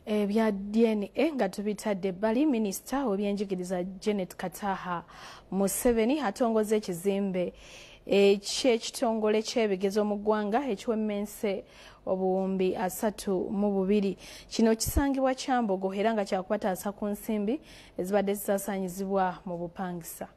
Ebya DNA nga tubitadde ebbali, minisita w'ebyenjigiriza Janet Kataha Museveni atongoza ekizimbe eky'ekitongole ky'ebigezo mu ggwanga ekiwemmense 302. Kino kisangibwa Kyambogo era nga kyakubataasa ku nsimbi ezibadde zisaasaanyizibwa mu bupangisa.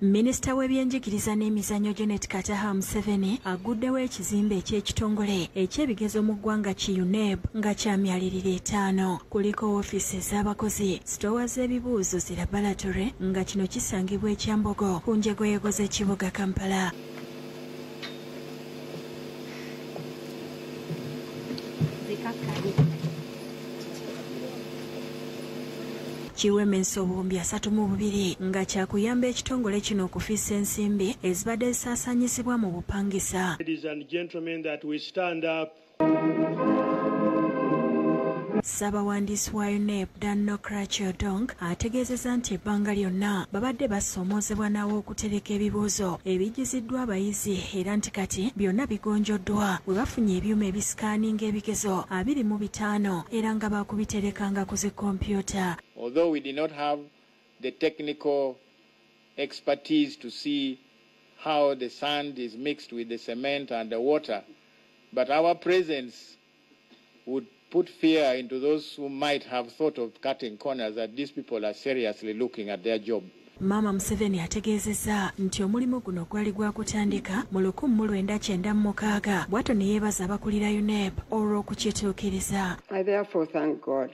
Minisita w'ebyenjigiriza n'emizannyo Janet Kataha Museveni aguddewo ekizimbe eky'ekitongole eky'ebigezo mu ggwanga ki UNEB nga kya myaliriro 5. Kuliko woofiisi ez'abakozi, sitoowa z'ebibuuzo, zi laboratory nga kino kisangibwa e Kyambogo ku njegoyego z'ekibuga Kampala. Kiwemensa 32,000 nga kyakuyamba ekitongole kino okufiisa ensimbi ezibadde zisaasaanyizibwa mu bupangisa. Ladies and gentlemen, that we stand up. Ssabawandiisi wa UNEB Dan Nokrach Odong ategeezezza nti ebbanga lyonna babadde basoomoozebwa n'aw'okutereka ebibuuzo ebijjuziddwa abayizi era nti kati byonna bigonjoddwa bwe bafunye ebyuma ebisikaaninga ebigezo 25 era nga baakubiterekanga ku zi kompyuta. Although we did not have the technical expertise to see how the sand is mixed with the cement and the water, but our presence would put fear into those who might have thought of cutting corners that these people are seriously looking at their job. Maama Museveni ategeezezza nti omulimu guno gwali gwa kutandika mu 1996 bw'atyo ne yeebaza abakulira UNEB olw'okukituukiriza. I therefore thank God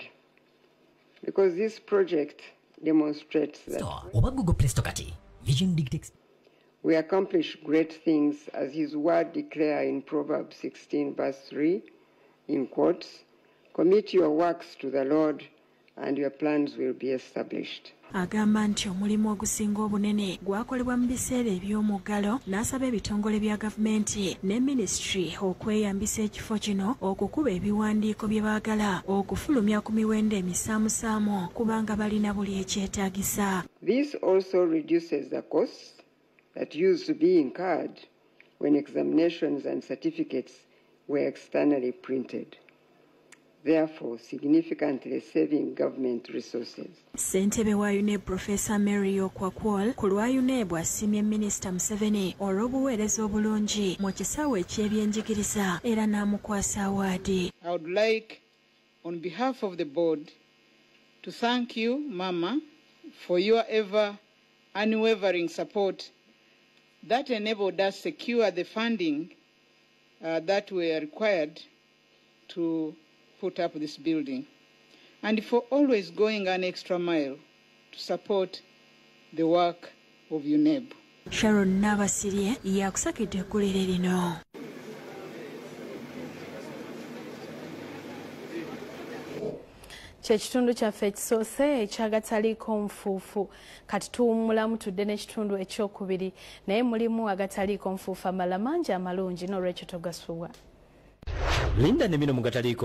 because this project demonstrates that Oba Google Play Store kati Vision Digitex we accomplish great things as his word declare in Proverbs 16 verse 3 in quotes, commit your works to the Lord and your plans will be established. Agamba nti omulimu ogusinga obunene gwakolebwa mu biseera eby'omuggalo n'asaba ebitongole bya gavumenti ne minisitule okweyambisa ekifo kino okukuba ebiwandiiko bye baagala okufulumya ku miwendo emisaamusaamu kubanga balina buli ekyetaagisa. This also reduces the costs that used to be incurred when examinations and certificates were externally printed, therefore significantly saving government resources. Ssentebe wa UNEB Professor Mary Okwakwol ku lwa UNEB asiimye Minisita Museveni olw'obuweereza obulungi mu kisaawe eky'ebyenjigiriza era n'amukwasa awaadi. I would like, on behalf of the board, to thank you, Mama, for your ever unwavering support that enabled us secure the funding that were required to put up this building, and for always going an extra mile to support the work of UNEB. Sharon Nabasirye yakusakidde eggulire lino. Kyekitundu kyaffe ekisoose ekyagataliiko nfuufu. Kati tuwummulamu tudde n'ekitundu ekyokubiri, naye mulimu agataliiko nfuufu amalala mangi amalungi n'olwekyo togasubwa. Linda ne bino mu gataliiko.